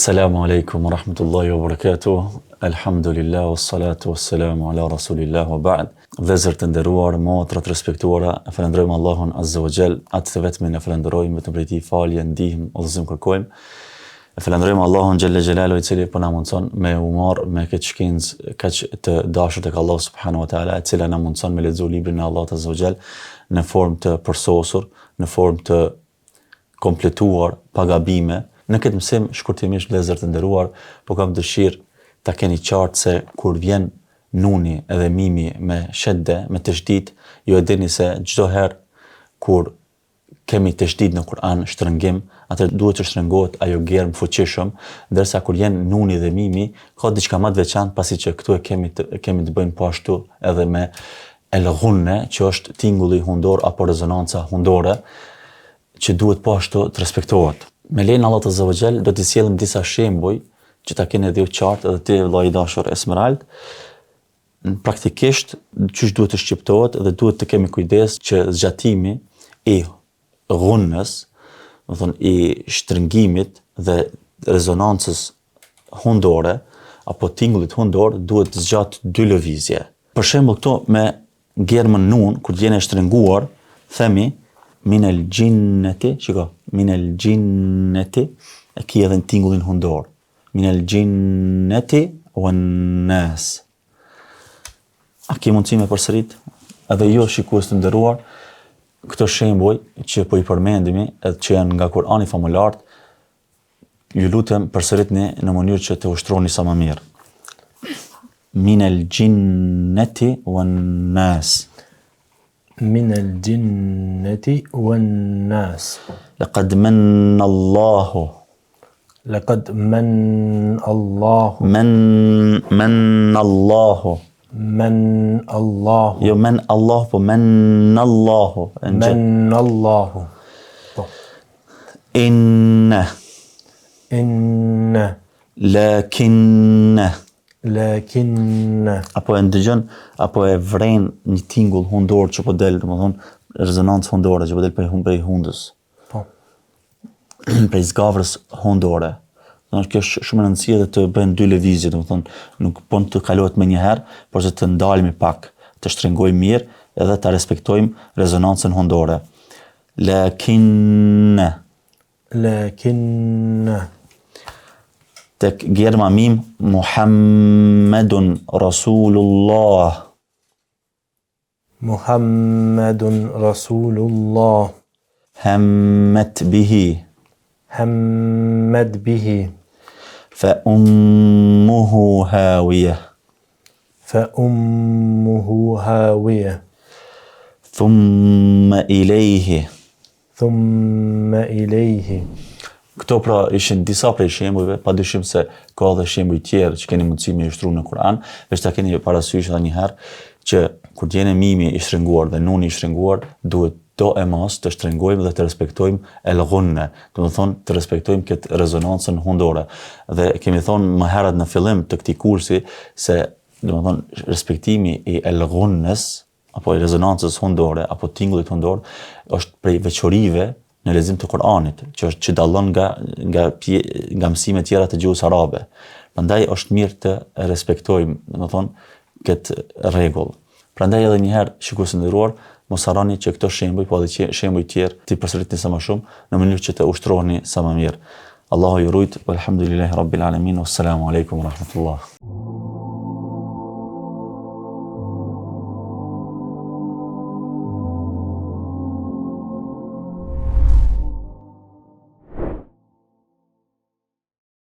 Assalamu alaikum wa rahmatullahi wa barakatuh. Alhamdulillah wa salatu wa salamu ala rasulillah wa ba'd. Vëllezër të nderuar, motra të respektuara, e falënderojmë Allahun Azza wa Jall, atë të vetmin e falënderojmë, vetëm prej tij falje, ndihmë, udhëzim kërkojmë. E falënderojmë Allahun Xhelle Xhelalu i cili po na mundson me u marr me këtë shkencë kaq të dashur tek Allahu subhanahu wa taala, e cila na mundson me lexu librin e Allahut Azza wa Jall në formë të përsosur, në formë të kompletuar, pa gabime. Në këtë mësim, shkurtimisht vëllezër të nderuar, po kam dëshirë ta keni qartë se kur vjen nuni edhe mimi me shedde, me teshdid, ju e dini se çdo herë kur kemi teshdid në Kur'an, shtrëngim, atëherë duhet të shtrëngohet ajo germë fuqishëm, ndërsa kur vjen nuni dhe mimi, ka diçka më të veçantë pasi që këtu e kemi të, kemi të bëjmë po ashtu edhe me El ghunne, që është tingulli hundor apo rezonanca hundore, që duhet po ashtu të respektohet. Me lejen e Allahut Azza wa Jall do t'i sjellim disa shembuj që ta keni edhe ju qartë edhe ti vëlla i dashur Esmerald. Praktikisht qysh duhet të shqiptohet dhe duhet të kemi kujdes që zgjatimi i ghunnës, domethënë i shtrëngimit dhe rezonancës hundore apo tingullit hundor duhet të zgjat dy lëvizje. Për shembull këtu me germën nun kur të jenë e shtrënguar, themi minel xhinneti, shiko, minel xhinneti, e ki edhe në tingullin hundor. Minel xhinneti wan nas. A ki mundësi me përsërit? Edhe ju shikues të nderuar, këto shembuj që po i përmendimi, edhe që janë nga Kur'ani famëlartë, ju lutem përsëritni në mënyrë që të ushtroni sa më mirë. Minel xhinneti wan nas. Minel xhinneti wan nas. Laqad manna Allahu. Laqad man Allahu. Men man Allahu. Men Allahu. Jo men Allahu, po men Allahu. Men Allahu. Po. Inne. Inne. Lakinne. Lakinne. Apo e ndëgjon, apo e vren një tingull hundor që po del, domethënë rezonancë hundore që po del prej hund prej hundës. Po. Prej zgavrës hundore. Domethënë kjo është shumë e rëndësishme edhe të bëhen dy lëvizje, domethënë nuk bën të kalohet menjëherë, por se të ndalemi pak, të shtrëngojmë mirë edhe ta respektojmë rezonancën hundore. Lakinne. Lakinne. Tek germa mim Muhammedun Rasulullah. Muhammedun Rasulullah. Hemmet bihi. Hemmet bihi. Fa ummuhu hawiyah. Fa ummuhu hawiyah. Thumma ilayhi. Thumma ilayhi. Këto pra ishin disa prej shembujve, pa dyshim se ka edhe shembuj tjerë që keni mundësi me ushtru në Kur'an, veç ta keni parasysh edhe një herë që kur të jenë mimi i shtrënguar dhe nuni i shtrënguar, duhet doemos të shtrëngojmë dhe të respektojmë el ghunne, domethënë të respektojmë këtë rezonancën hundore. Dhe kemi thonë më herët në fillim të këtij kursi se domethënë respektimi i el ghunnes apo i rezonancës hundore apo tingullit hundor është prej veçorive në lexim të Kur'anit, që është që dallon nga nga pje, nga mësimet tjera të gjuhës arabe. Prandaj është mirë të respektojmë, domethënë, këtë rregull. Prandaj edhe një herë, shikues të nderuar, mos harroni që këto shembuj, po edhe shembuj tjerë, t'i përsëritni sa më shumë, në mënyrë që të ushtroheni sa më mirë. Allahu ju rujt, walhamdulillahi rabbil alamin, wassalamu alaikum warahmatullah.